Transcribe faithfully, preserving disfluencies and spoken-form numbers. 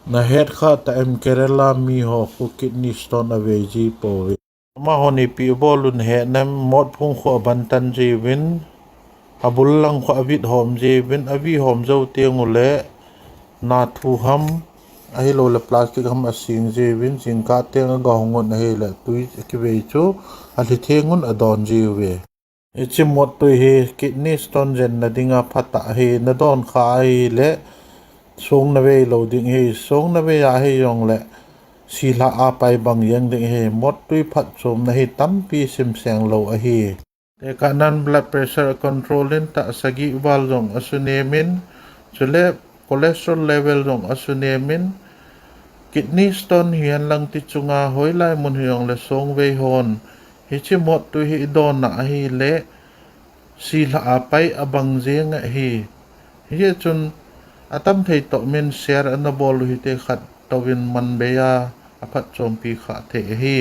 Nahet khah ta em, Kerala mi ho khu kidney stone avei ji pouve. Amahon ipi abol u nahet nem, mot phung khu abantan jiuvin, abul lang khu avit hom jiuvin, avi hom jou teng uleh nathu ham, ahilouleh plastic ham asing jiuvin, jingkah teng agahong un ahileh tui kivei chu alhitheng un adon jiuve. Hiche mot tui hi kidney stone jenna dinga phatah ahi, nadon khah ahileh song navei lou ding ahi, song navei ahi jongleh silhah a pai bang jeng ding ahi, mot tui phatchomna hi tampi simseng lou ahi. Tekahnan blood pressure control in tah, sagih val jong asunem in, chule cholesterol level jong asunem in, kidney stone hihen lang ti chunga hoilai mun hijongleh songvei hon hiche mot tui hi idonna ahileh silhah a pai abang jeng ahi. Hijeh chun atamthei toh min share anabol u hite khat touvin manbei a aphatchompi khah thei ahi.